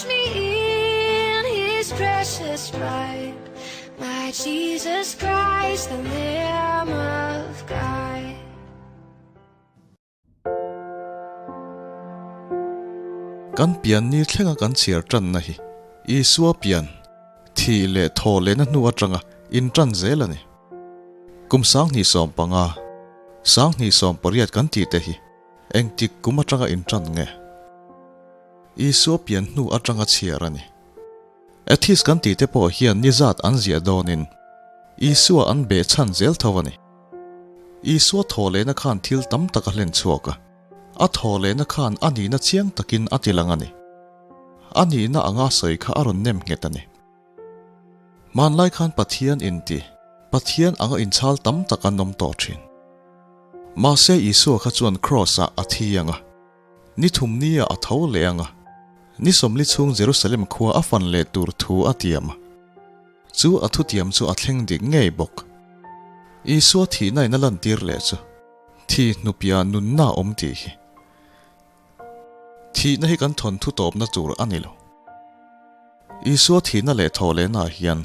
Wash me in his precious blood, my Jesus Christ, the Lamb of God. Kan pian ni thlenga kan chhiar tanna hi Isua pian, thih leh thaw lehna hnu atanga intan zel a ni. Kum 2015, 2018 kan tih te hi engtik kum atanga intan nge? Isua pian hnu atanga chhiar a ni. Atheist kan tih te pawh hian ni zat an ziah dawnin Isua an beh chhan zel tho a ni. Isua thaw lehna khan thil tam tak a hlen chhuak a, a thaw lehna khan a nihna chiang takin a ti lang a ni. A nihna anga sawi kha a rawn nem nghet a ni. Hmanlai khan Pathian inti, Pathian anga inchhal tam tak an awm tawh thin. Mahse Isua kha chuan Kraws-ah a thi ang a, ni thum nia a tho leh ang a, ni sawmli chhung Jerusalem khua a fan leh tur thu a tiam a. Chu a thutiam chu a thleng dik ngei bawk. Isua thihna in a lantir leh chu thi hnupia nunna a awm tih hi. Thihna hi kan thawn thu tawpna tur a ni lo. Isua thihna leh thawhlehna ah hian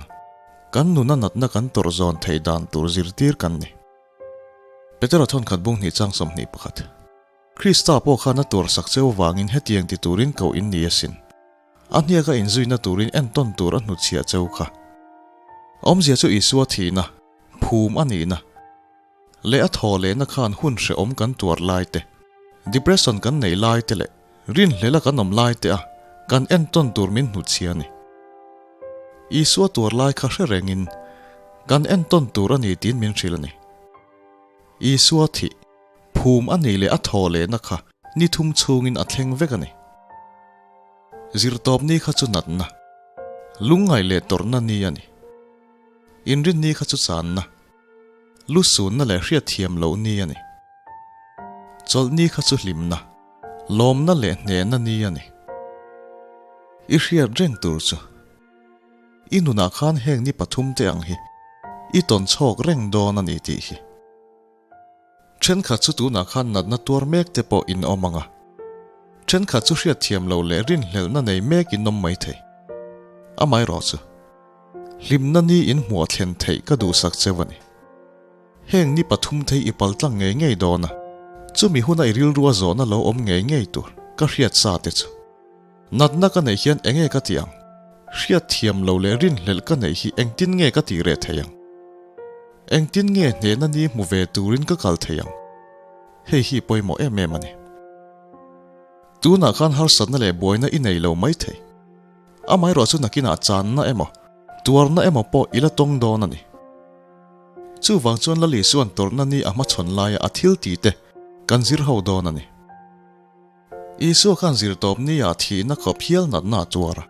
kan nuna natna kan tawrh zawn theih dan tur zirtir kan ni. Petera thawnkhat bung hnih chang 21. Krista pawh khan a tuarsak cheu vangin hetiang ti turin koh in ni asin. A hniaka inzuina turin entawn tur a hnutchhiah cheu kha. Awmzia chu Isua thihna, phum a nihna, leh a thaw lehna khan hun hrehawm kan tuar lai te, depression kan neih lai te leh rinhlela kan awm lai te a kan entawn tur min hnutchhia a ni. Isua tuar lai kha hre rengin kan entawn tur a ni tiin min hrilh a ni. Isua thih, phum a nih leh a thaw lehna kha ni thum chhungin a thleng vek a ni. Zirtawp ni kha chu natna, lungngaih leh tawrhna ni a ni. Inrin ni kha chu channa, lu sunna leh hriatthiam loh ni a ni. Chawlh ni kha chu hlimna, lawmna leh hnehna ni a ni. I hriat reng tur chu i nunah khan heng ni pathum te ang hi i tawn chhawk reng dawn a ni tih hi. Thenkhat chu tunah khan natna tuar mek te pawh in awm ang a, thenkhat chu hriatthiam loh leh rinhlelhna nei mek in awm maithei. Amaherawh chu, hlimna ni in hmuah thlen theih ka duhsak cheu a ni. Heng ni pathum thei i pal tlang ngei ngei dawn a, chumi huna i rilrua zawhna lo awm ngei ngei tur ka hriat sa te chu. Natna ka neih hian enge ka tih ang? Hriatthiam lo leh rinhlelh ka neih hi engtin nge ka tih reh thei ang? Engtin nge hnehna ni hmu ve turin ka kal thei ang? Hei hi pawimawh em em a ni. Tunah khan harsatna leh buaina i nei lo mai thei. Amaherawh chu nakinah channa emaw, tuarna emaw pawh i la tawng dawn a ni. Chuvang chuan Lali chuan tawrhna ni a hmachhawn laia a thil tih te kan zir ho dawn a ni. Isua khan zirtawp nia thihna khawp hial natna a tuar a.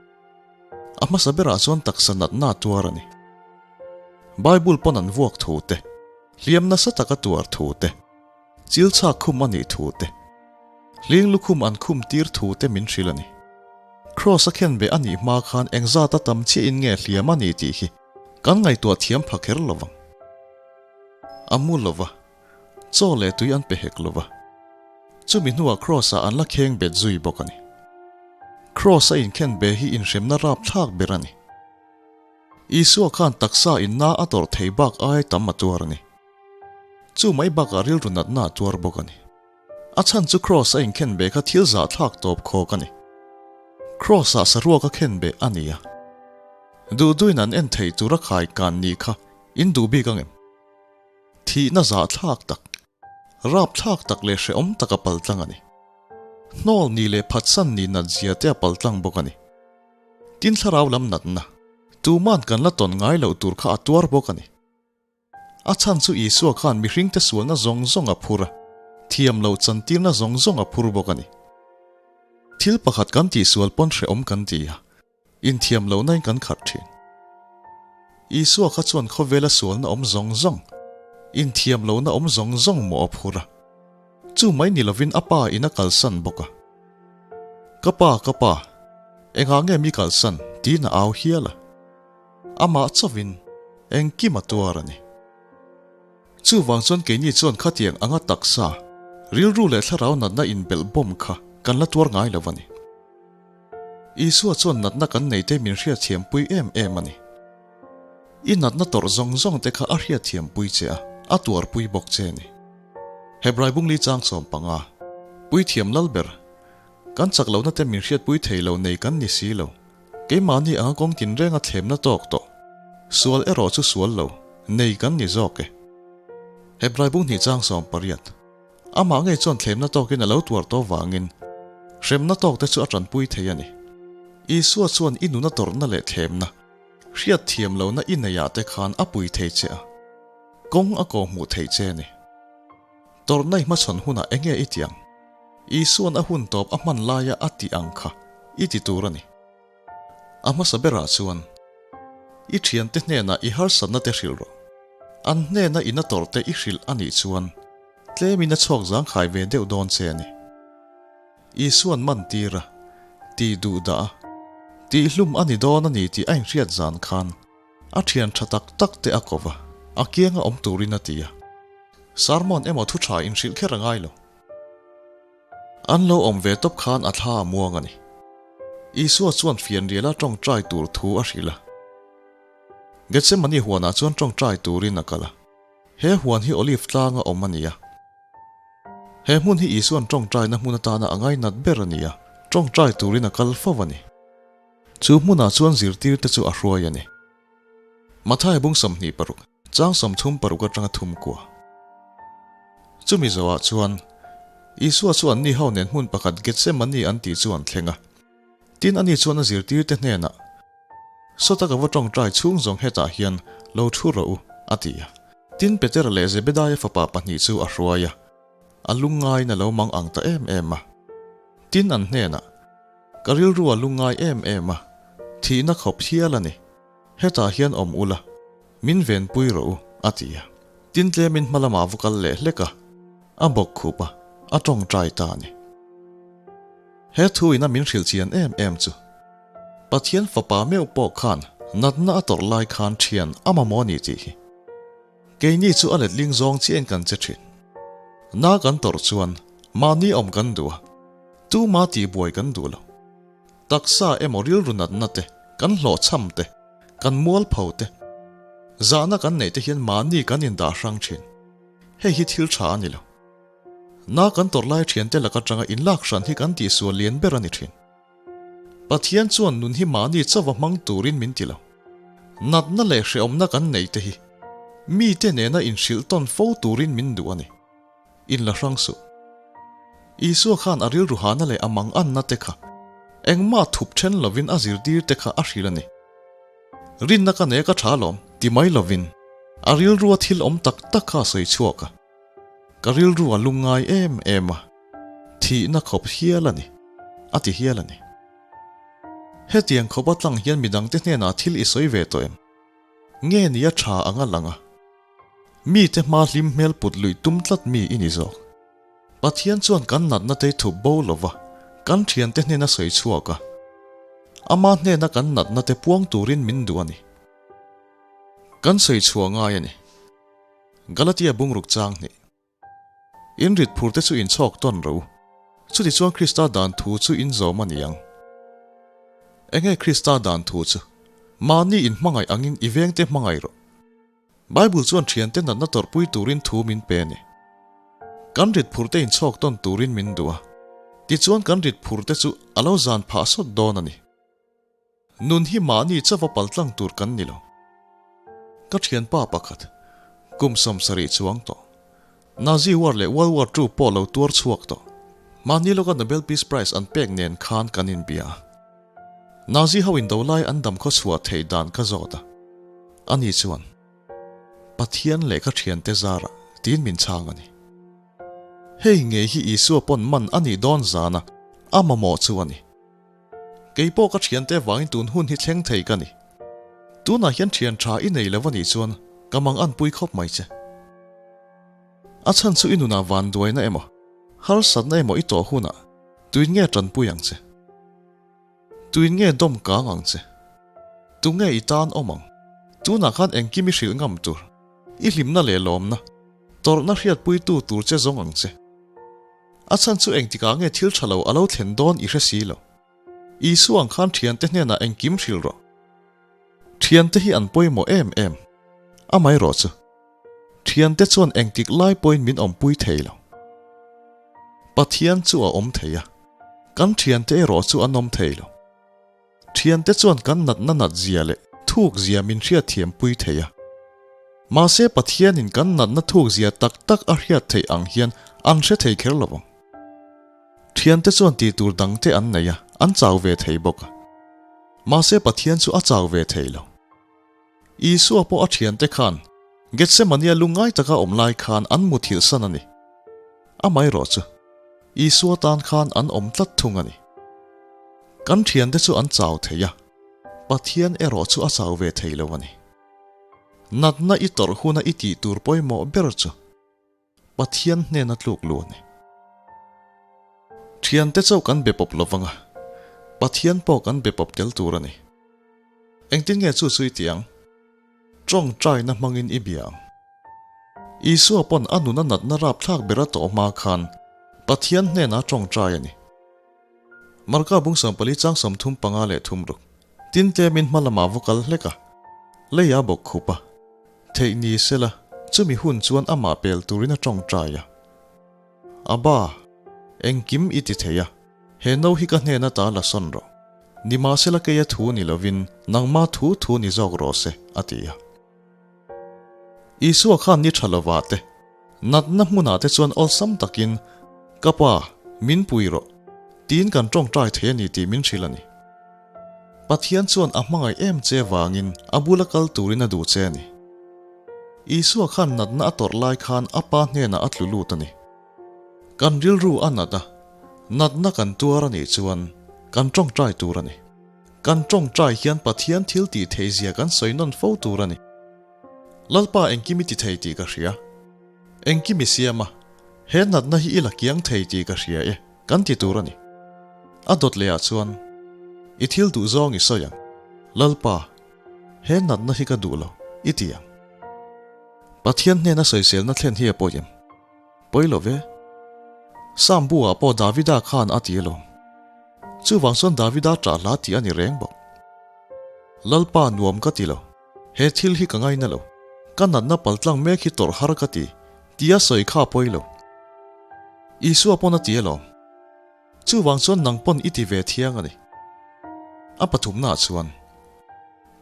A hmasa berah chuan taksa natna a tuar a ni. Bible pawn an vuak thu te, hliam nasa tak a tuar thu te, chil chhak khum a nih thu te, hling lukhum an khum tir thu te min hrilh a ni. Kraws a khenbeh a nih hma khan engzat a tam chiahin nge hliam a ni tih hi kan ngaihtuah thiam pha kher lo vang. A mu lova. Chaw leh tui an pe hek lo va, chumi hnuah Kraws-ah an la kheng bet zui bawk a ni. Kraws-a inkhen be hi inhremna rapthlak ber a ni. Isua khan taksa inna a tawrh thei bak ai tam a tuar a ni. Chu mai bakah rilru natna a tuar bawk a ni. A chhan chu Kraws-a inkhen be kha thil zahthlak tawp khawk a ni. Kraws-ah saruak a khen be a ni a. Duhduin an en thei tura khai kan nih kha in duh bik ang em? Thihna zahthlak tak, rapthlak tak leh hrehawm tak a paltlang a ni. Hnawl ni leh phatsan ni nat zia te a paltlang bawk a ni. Tin thlarau lam natna, tuman kan la tawn ngai loh tur kha a tuar bawk a ni. A chhan chu Isua khan mihringte sualna zawng zawng a phur a, thiam loh chantirna zawng zawng a phur bawk a ni. Thil pakhat kan tihsual pawn hrehawm kan ti a, Inthiam lohna in kan khat thin. Isua kha chuan khawvela sualna awm zawng zawng, inthiam lohna awm zawng zawng maw a phur a. Chu mai ni lovin a pa in a kalsan bawk a. Ka pa, ka pa, engah nge mi kalsan? tiin a au hial a. Amah chauhin engkim a tuar a ni. Chuvang chuan keini chuan khatiang anga taksa, rilru leh thlarau natna inbelh bawm kha kan la tuar ngai lo a ni. Isua chuan natna kan nei te min hriatthiampui em em a ni. I natna tawrh zawng zawng te kha a hriatthiampui che a, a tuarpui bawk che a ni. Hebrai bungli chang 15, Puithiam Lalber, Kan chak lohna te min hriatpui thei lo nei kan ni si lo. Keimahni anga kawng tinrenga thlemna tawk tawh. Sual erawh chu sual lo, nei kan ni zawk e. Hebrai bung hnih chang 18, Amah ngei chuan thlemna tawkin a lo tuar tawh vangin hremna tawk te chu a tanpui thei a ni. Isua chuan i nuna tawrhna leh thlemna, hriatthiam lohna i neiah te khan a pui thei che a, kawng a kawh hmuh theih che a ni. Tawrhna i hmachhawn hunah enge i tih ang? Isua'n a hun tawp a hman laia a tih ang kha i ti tur a ni. A hmasa berah chuan, i thiante hnenah i harsatna te hrilh rawh. An hnena ina tawrhte i hrilh a nih chuan tlemin a chhuak zangkhai ve deuh dawn che a ni. Isua'n man tir a, tih duh dah a, tih hlum a ni dawn a ni tih a inhriat zan khan a thian tha tak tak te a ko va, a kianga awm turin a ti a. Sermon emaw thu tha inhrilh kher a ngai lo. An lo awm ve tawp khan a thla a muang a ni. Isua chuan fianriala tawngtai tur thu a hrilh a. Gethsemane huanah chuan tawngtai turin a kal a. He huan hi Olive tlanga awm a ni a. He hmun hi Isua'n tawngtaina hmun atana a ngainat ber a ni a, tawngtai turin a kal fo a ni. Chu hmunah chuan zirtirte chu a hruai a ni. Matthai bung 26, chang 36 atanga thum kua. Chumi zawhah chuan Isua chu anni ho nen hmun pakhat Gethsemane an tih chu an thleng a. Tin ani chuan a zirtirte hnenah, Sawta ka va tawngtai chhung zawng hetah hian lo thu rawh u, a ti a. Tin Petera leh Zebedaia fapa pahnih chu a hruai a, a lungngaiin a lo mang ang ta em em a. Tin an hnenah, Ka rilru a lungngai em em a, thihna khawp hial a ni. Hetah hian awm ula, min venpui rawh u, a ti a. Tin tlemin hma lamah va kal leh hlek a, a bawk khup a, a tawngtai ta a ni. He thu ina min hrilh chian em em chu, Pathian fapa meuh pawh khan natna a tawrh lai khan thian a mamawh a ni tih hi. Keini chu a letling zawng chiahin kan che thin. Na kan tawrh chuan mahni awm kan duh a, tuma tihbuai kan duh lo. Taksa emaw rilru natna te, kan hlawhchham te, kan mualpho te, zahna kan neih te hian mahni kan indah hrang thin. Hei hi thil tha a ni lo. Na kan tawrh lai thiante lak atanga inlak hran hi kan tihsual lian ber a ni thin. Pathian chuan nun hi mahni chauva hmang turin min ti lo. Natna leh hrehawmna kan nei te hi mite nena inhrilh tawn fo turin min duh a ni. In la hrang suh. Isua khan a rilru hahna leh a manganna te kha engmah thup then lovin a zirtir te kha a hrilh a ni. Rinna ka nei a ka tha alawm ti mai lovin a rilrua thil awm tak tak kha a sawi chhuak a. Ka rilru a lungngai em em a, thihna khawp hial a ni, a ti hial a ni. Hetiang khawp atlang hian midangte hnenah thil i sawi ve tawh em? Nge ni a tha ang a lang a? Mite hma hlim hmel put luih tum tlat mi i ni zawk. Pathian chuan kan natna te thup bo lova kan thiante hnena sawi chhuak a, ama hnena kan natna te puang turin min duh a ni. Kan sawi chhuah ngai a ni. Galatia bungruk chang hnih. In rit phur te chu in chhawk tawn ro. Chutichuan Krista dan thu chu in zawm a ni ang. Enge Krista dan thu chu? Mahni in hmangaih angin i vengte hmangaih rawh. Bible chuan thiante natna tawrhpui turin thu min pe a ni. Kan rit phur te in chhawk tawn turin min duh a. Tichuan kan rit phur te chu a lo zan phah sawt dawn a ni. Nun hi mahni chauva paltlang tur kan ni lo. Ka thianpa pakhat, kum 70 chuang tawh, Nazi War leh World War II pawh lo tuar chhuak tawh, mahni lawka Nobel Peace Prize an pek nen khan kan inbia a. Nazi ho indo lai an dam khaw chhuah theih dan ka zawt a. Ani chuan, Pathian leh ka thiante zarah tiin min chhang a ni. Hei ngei hi Isua pawn man a nih dawn zana a mamawh chu a ni. Kei pawh ka thiante vangin tun hun hi thleng thei ka ni. Tunah hian thian tha i nei lo a nih chuan ka mang anpui khawp mai che. A chhan chu i nunah van duaina emaw, harsatna emaw i tawh hunah tuin nge tanpui ang che? Tuin nge dawm kang ang che? Tunge i tan awm ang? Tunah khan engkim i hrilh ngam tur, i hlimna leh lawmna, tawrhna hriatpuitu tur che zawng ang che. A chhan chu engtikah nge thil tha lo a lo thlen dawn i hre si lo. Isua ang khan thiante hnenah engkim hrilh rawh. Thiante hi an pawimawh em em. Amaherawh chu, thiante chuan engtik lai pawhin min awmpui thei lo. Pathian chu a awm thei a, kan thiante erawh chu an awm thei lo. Thiante chuan kan natna nat zia leh thuk zia min hriatthiam pui thei a. Mahse Pathianin kan natna thuk zia tak tak a hriat theih ang hian an hre thei kher lo ang. Thiante chuan tih tur dangte an nei a, an chau ve thei bawk a. Mahse Pathian chu a chau ve thei lo. Isua pawh a thiante khan Gethsemane-a lungngai taka awm lai khan an muthilh san a ni. Amaherawh chu, Isua tan khan an awm tlat thung a ni. Kan thiante chu an chau thei a, Pathian erawh chu a chau ve thei lo a ni. Natna i tawrh huna i tih tur pawimawh ber chu Pathian hnena tluk lu a ni. Thiante chauh kan be pawp lo vang a, Pathian pawh kan be pawp tel tur a ni. Engtin nge chu chu i tih ang? Tawngtaina hmangin i bia ang. Isua pawn a nuna natna rapthlak ber a tawh hma khan Pathian hnenah tawngtai a ni. Marka bung 14 chang 35 leh thum ruk. Tin tlemin hma lamah va kal hlek a, lei a bawk khup a. Theih ni sela, chumi hun chuan amah pel turin a tawngtai a. Abba, engkim i ti thei a, he no hi ka hnen ata la sawn rawh. Nimahsela keia thu ni lovin nangma thu thu ni zawk rawh se, a ti a. Isua khan ni tha lovah te, natna hmunah te chuan awlsam takin, Ka pa, min pui rawh, tiin kan tawngtai thei a ni tih min hrilh a ni. Pathian chuan a hmangaih em che vangin a bula kal turin a duh che a ni. Isua khan natna a tawrh lai khan a pa hnenah a tlu lut a ni. Kan rilru a nat a, natna kan tuar a nih chuan kan tawngtai tur a ni. Kan tawngtai hian Pathian thil tih theih zia kan sawi nawn fo tur a ni. Lalpa engkim i ti thei tih ka hria. Engkim i siam a, he natna hi i la kiang thei tih ka hria e, kan ti tur a ni. A dawt lehah chuan, I thil duh zawng i sawi ang. Lalpa, he natna hi ka duh lo, i ti ang. Pathian hnena sawiselna thlen hi a pawi em? Pawi lo ve. Psalm bu ah pawh Davida khan a ti alawm. Chuvang chuan Davida ṭah hla tih a ni reng bawk. Lalpa nuam ka ti lo. He thil hi ka ngaina lo. Ka natna paltlang mek hi tawrh har ka ti, tia sawi kha pawi lo. Isua pawn a ti alawm. Chuvang chuan nang pawn i ti ve thiang a ni. A pathumnaah chuan,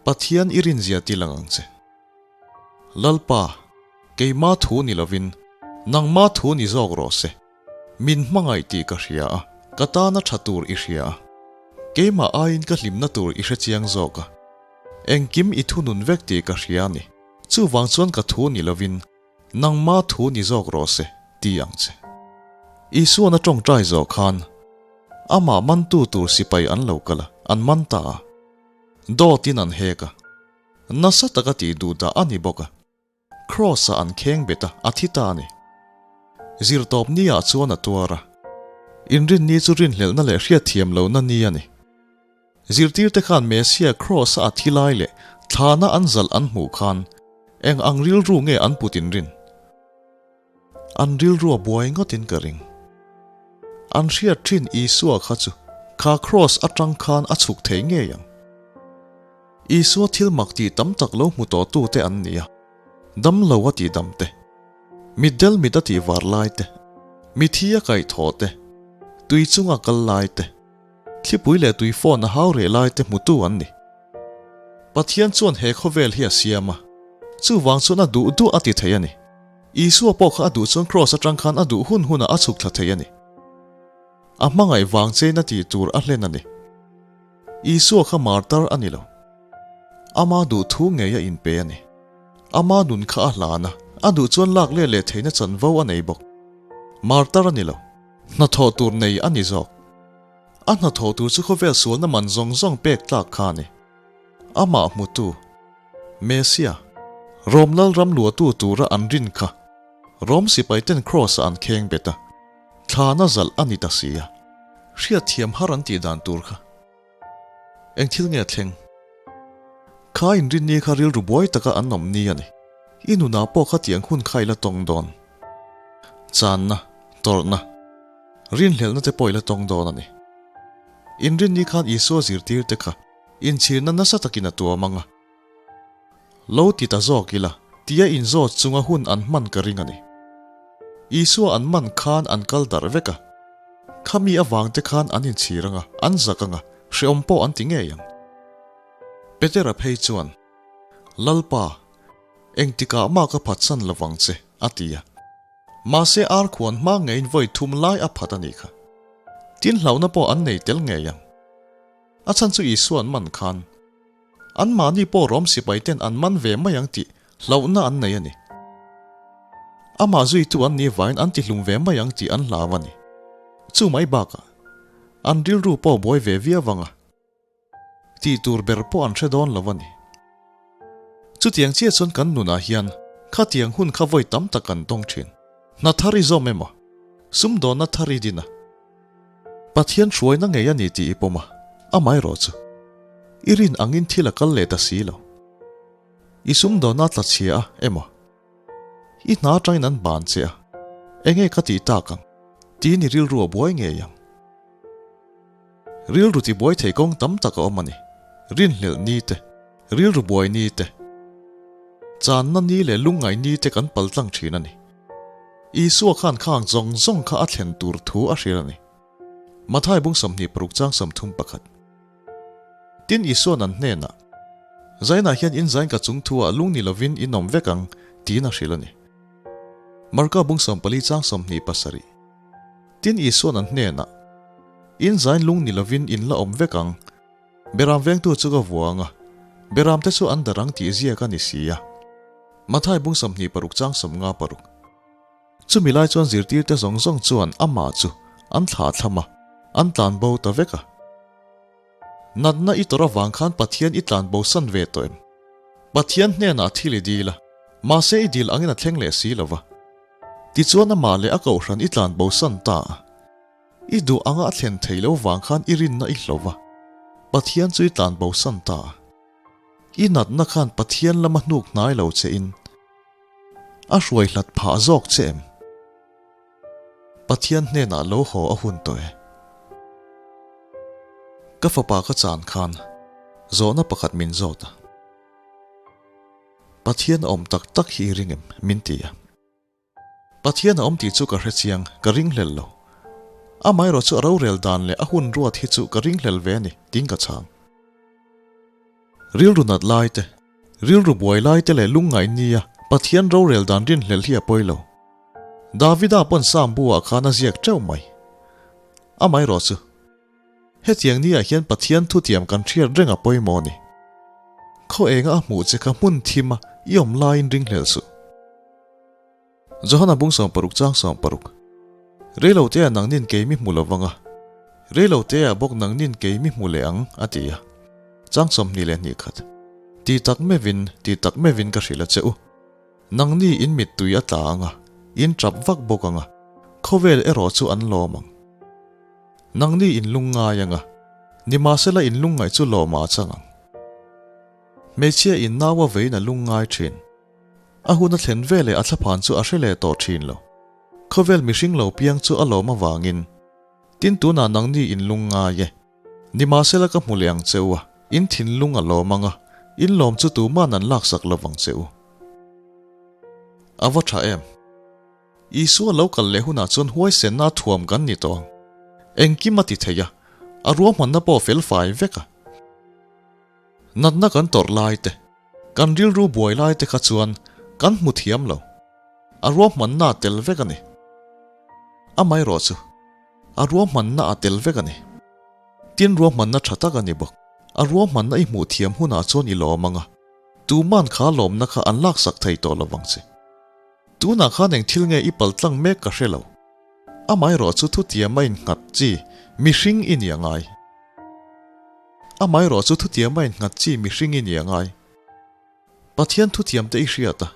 Pathian i rinzia ti lang ang che. Lalpa, keima thu ni lovin, nangma thu ni zawk rawh se. Min hmangaih tih ka hria a, ka tana tha tur i hria a. Keimah aiin ka hlimna tur i hre chiang zawk a. Engkim i thunun vek tih ka hria a ni. Chuvang chuan ka thu ni lovin, nangma thu ni zawk rawh se, ti ang che. Isuan a tawngtai zawh khan, amah mantu tur sipai an lo kal a, an man ta a. Dawtin an hek a. Nasa taka tih duh dah a ni bawk a. Kraws-ah an kheng bet a, a thi ta a ni. Zirtawp ni-ah chuan a tuar a. Inrinni chu rinhlelhna leh hriatthiam lohna ni a ni. Zirtirte khan Messiah Kraws-a a thi lai leh thlana an zalh an hmuh khan eng ang rilru nge an put inrin? An rilru a buai ngawtin ka ring. An hriat thin Isua kha chu kha Kraws atang khan a chhuk thei ngei ang. Isua thil mak tih tam tak lo hmu tawh tute an ni a, dam lo a tih dam te, mitdel mit a tih var lai te, mithi a kaih thawh te, tui chunga kal lai te, thlipui leh tui phone a hau reh lai te hmutu an ni. Pathian chuan he khawvel hi a siam a, chuvang chuan a duh duh a ti thei a ni. Isua pawh kha a duh chuan kraws atang khan a duh hun hunah a chhuk thla thei a ni. A hmangaih vang chein a tih tur a hlen a ni. Isua kha martar a ni lo. Ama duh thu ngei a inpe a ni. Ama nun kha a hlan a, a duh chuan lak let leh theihna chanvo a nei bawk. Martar a ni lo. Hnathawh tur nei a ni zawk. A hnathawh tur chu khawvel sualna man zawng zawng pek tlak kha a ni. Amah hmutu, Mesia, Rom Lalram luahtu tura an rin kha Rom sipaiten Kraws-ah an kheng bet a, thlana zalh a ni ta si a. Hriatthiam har an tih dan tur kha eng thil nge a thleng? Kha inrinni kha rilru buai taka an awm ni a ni. I nunah pawh kha tiang hun kha i la tawng dawn. Channa, tawrhna, rinhlelhna te pawh i la tawng dawn a ni. Inrinni khan Isua zirtirte kha inchhirna nasa takin a tuam ang a. Lo ti ta zawk ila, tia inzawt chunga hun an hman ka ring a ni. Isua an man khan an kal darh vek a. Khami avangte khan an inchhir ang a, an zak ang a, hreawm pawh an ti ngei ang. Petera phei chuan, Lalpa, engtikah mah ka phatsan lovang che, a ti a. Mahse ar khuan hma ngeiin vawi thum lai a phat a nih kha. Tin hlauhna pawh an nei tel ngei ang. A chhan chu Isua an man khan anmahni pawh Rom sipai ten an man ve mai ang tih hlauhna an nei a ni. Amah zuitu an nih vangin an tihlum ve mai ang tih an hlau a ni. Chu mai bakah an rilru pawh buai ve viau ang a. Tih tur ber pawh an hre dawn lo a ni. Chutiang chiah chuan kan nunah hian khatiang hun kha vawi tam tak kan tawng thin. Hna thar i zawm emaw? Sumdawnna thar i din a? Pathian hruaina ngei a ni tih i pawm a, amaherawh chu i rin angin thil a kal leh ta si lo. I sumdawnna tla chhia a emaw? I hna atangin an ban che a, enge ka tih tak ang? Tiin i rilru a buai ngei ang. Rilru tibuai thei kawng tam tak a awm a ni. Rinhlelh ni te, rilru buai ni te, channa ni leh lungngaih ni te kan pal tlang thin a ni. Isua khan khang zawng zawng kha a thlen tur thu a hrilh a ni. Mathai bung 26 chang 31. Tin Isua'n an hnenah, Zainah hian in zain ka chung thu ah lung ni lovin in awm vek ang, tiin a hrilh a ni. Marka bung 14 chang 27. Tin Isua'n an hnenah, In zain lung ni lovin in la awm vek ang, Beram vengtu chu ka vua ang a, Beramte chu an darh ang tih ziak a ni si a. Mathai bung 26 chang 56. Chumi lai chuan zirtirte zawng zawng chuan amah chu an thlah thlam a, an tlan bo ta vek a. Natna i tawrh avang khan Pathian i tlan bo san ve tawh em? Pathian hnenah thil i dil a, mahse i dil angin a thleng leh si lo va. Tichuan amah leh a kohhran i tlan bo san ta a. I duh anga a thlen thei lo vang khan i rinna i hlo va, Pathian chu i tlan bo san ta a. I natna khan Pathian lama hnuk hnai lo che in a hruai hlat phah zawk che em? Pathian hnenah lo haw a hun tawh e. Ka fapa ka chan khan zawhna pakhat min zawt a. Pathian a awm tak tak hi i ring em? min ti a. Pathian a awm tih chu ka hre chiang, ka ringhlel lo. Amaherawh chu a rorel dan leh a hun ruat hi chu ka ringhlel ve a ni, tiin ka chhang. Rilru nat lai te, rilru buai lai te leh lungngaih nia Pathian rorel dan rinhlel hi a pawi lo. Davida pawn Psalm bu ah khan a ziak teuh mai. Amaherawh chu, hetiang ni ah hian Pathian thutiam kan hriat reng a pawimawh a ni. Khaw enga a hmuh che kha hmun thim a i awm laiin ringhlel suh. Johana bung 60 chang 60. Reilo te ah nangnin kei mi hmu lo vang a, reilo te ah bawk nangnin kei mi hmu leh ang, a ti a. Chang 22 khat. Ti tak mevin, ti tak mevin ka hrilh a che u. Nangni in mittui a tla ang a, in tap vak bawk ang a, khawvel erawh chu an lawm ang. Nangni in lungngai ang a, nimahsela in lungngaih chu lawmah a chang ang. Hmeichhia in nau a veiin a lungngai thin. A hun a thlen ve leh a thlaphan chu a hre leh tawh thin lo. Khawvel mihring lo piang chu a lawm avangin, Tin tunah nangni in lung ngai e. Nimahsela ka hmu leh ang che u a, in thinlung a lawm ang a, in lawm chu tuman an laksak lo vang che u. A va tha em? Isua lo kal leh hunah chuan huaisenna a thuam kan ni tawh ang. Engkim a ti thei a, a ruahmanna pawh a felfai vek a. Natna kan tawrh lai te, kan rilru buai lai te kha chuan kan hmu thiam lo. A ruahmanna a tel vek a ni. Amaherawh chu, a ruahmanna a tel vek a ni. Tin ruahmanna tha tak a ni bawk. A ruahmanna i hmuh thiam hunah chuan i lawm ang a, tuman kha lawmna kha an laksak thei tawh lo vang che. Tunah khan eng thil nge i paltlang mek ka hre lo. Amaherawh chu thutiam a innghat chi mihring i ni a ngai. Amaherawh chu thutiam a innghat chi mihring i ni a ngai. Pathian thutiam te i hriat a,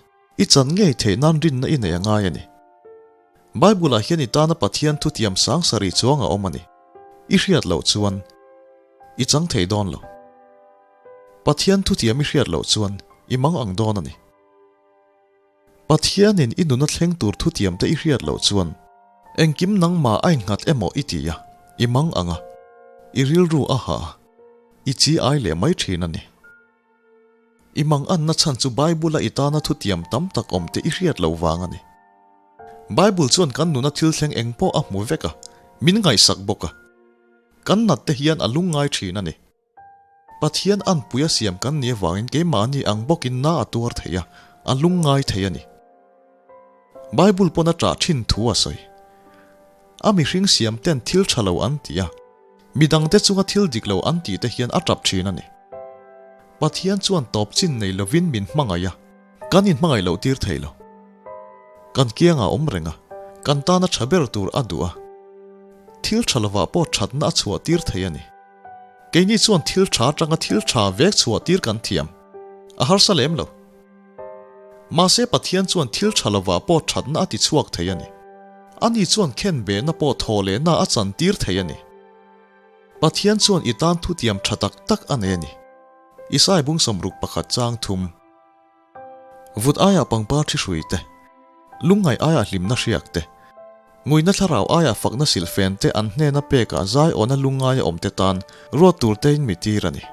i chan ngei theih nan rinna i nei a ngai a ni. Bible-ah hian i tana Pathian thutiam sang sarih chuang a awm a ni. I hriat loh chuan i chang thei dawn lo. Pathian thutiam i hriat loh chuan i mang ang dawn a ni. Pathianin i nuna thleng tur thutiam te i hriat loh chuan engkim nangmah a innghat emaw i ti a, i mang ang a. I rilru a ha a, i chi ai leh mai thin a ni. I mang anna chhan chu Bible-a i tana thutiam tam tak awm te i hriat loh vang a ni. Bible chuan kan nuna thil thleng eng pawh a hmu vek a, min ngaihsak bawk a. Kan nat te hian a lungngai thin a ni. Pathian anpui a siam kan nih avangin keimahni ang bawkin na a tuar thei a, a lungngai thei a ni. Bible pawn a ṭah ṭhin thu a sawi. A mihring siam ten thil ṭha lo an ti a, midangte chunga thil dik lo an tih te hian a ṭap ṭhin a ni. Pathian chuan tawp chin nei lovin min hmangaih a, kan inhmangaih loh tir thei lo. Kan kiangah awm reng a, kan tana ṭha ber tur a duh a, thil ṭha lovah pawh ṭhatna a chhuah tir thei a ni. Keini chuan thil ṭha aṭanga thil ṭha vek chhuah tir kan thiam. A harsa lem lo. Mahse Pathian chuan thil ṭha lovah pawh ṭhatna a ti chhuak thei a ni. Ani chuan khenbehna pawh thaw lehna a chan tir thei a ni. Pathian chuan i tan thutiam ṭha tak tak a nei a ni. Isai bung 61 chang thum. Vut aiah pangpar thi hrui te, lungngaih aiah hlimna hriak te, nguina thlarau aiah fakna silhfen te an hnena pekah zai awna lungngaia awm te tan ruat tur tein mi tir a ni.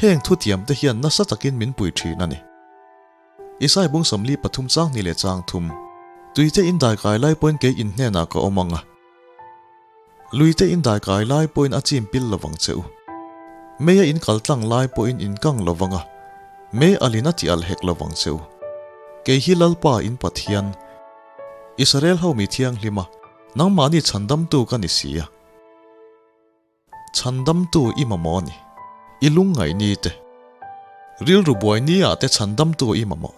Heng thutiam te hian nasa takin min pui thin a ni. Isai bung 43 chang hnih leh chang thum, Tuite in daikai lai pawhin kei in hnenah ka awm ang a. Luite in daikai lai pawhin a chim pil lovang che u. Meia in kal tlang lai pawhin in kang lovang a, mei alin a ti al hek lovang che u. Kei hi Lalpa in Pathian, Israel ho mi thianghlim a, nangmahni chhandamtu ka ni si a. Chhandamtu i mamawh a ni. I lungngaih ni te. Rilru buai ni ah te chhandamtu i mamawh.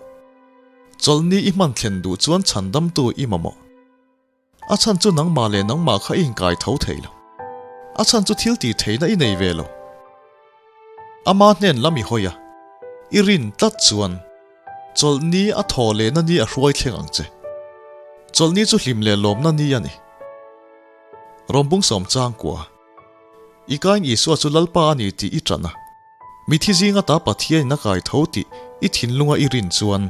Chawlhni i hman thlen duh chuan chhandamtu i mamawh. A chhan chu nangmah leh nangmah kha i inkai tho thei lo. A chhan chu thil tih theihna i nei ve lo. Ama hnen lam i hawi a, i rin tlat chuan chawlhni a thaw lehna ni a hruai thleng ang che. Chawlhni chu hlim leh lawmna ni a ni. Rawmbung sawm chang kua. I kain Isua chu Lalpa a ni tih i ṭan a. Mithi zinga ta Pathianin a kai tho tih i thinlunga i rin chuan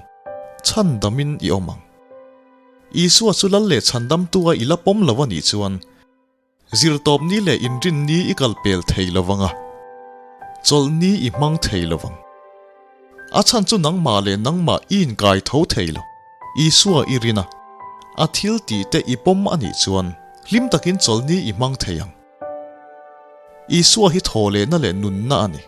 chhandamin i awm ang. Isua chu lal leh chhandamtu a i la pawm lo a nih chuan zirtawp ni leh inrin ni i kal pel thei lo vang a, chawlh ni i hmang thei lo vang. A chhan chu nangmah leh nangmah i inkai tho thei lo. Isua i rin a, a thil tih te i pawm a nih chuan hlim takin chawlh ni i hmang thei ang. Isua hi thaw lehna leh nunna a ni.